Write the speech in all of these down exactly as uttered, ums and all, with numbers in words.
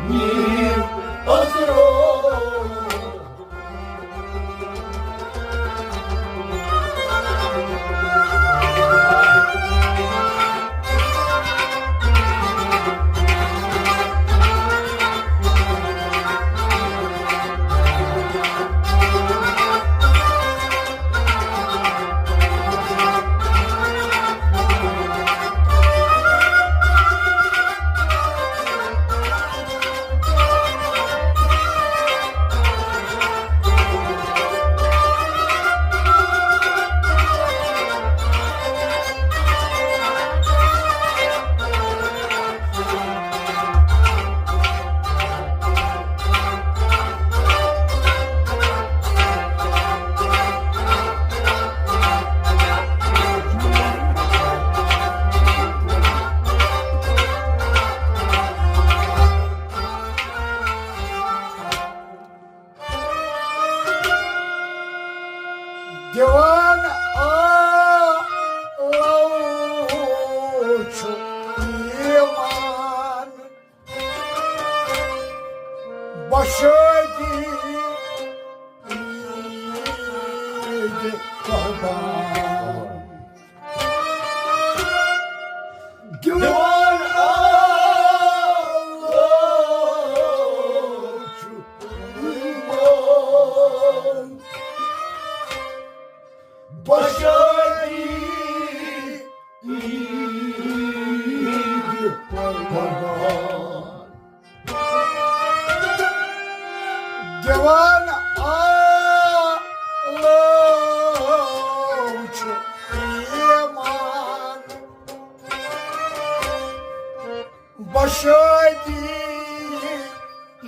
میر ازرو۔ دیوان آ لو چھُ ایمان بشٲدی عید قربان۔ دیوان آ لو چھُ ایمان بشٲدی عید قربان۔ دیوان آ لو چھُ ایمان بشٲدی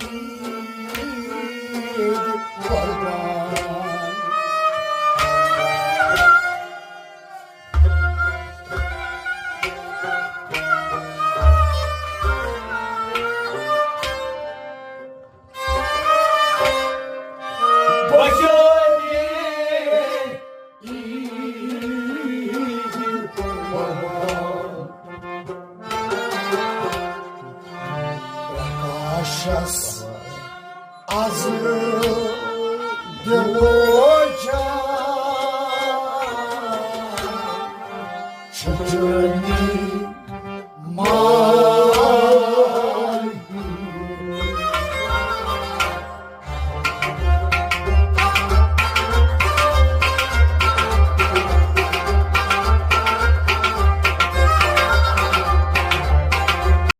عید قربان۔ بشٲدی عید قربان۔ پرکاشس از دلو جان چھُ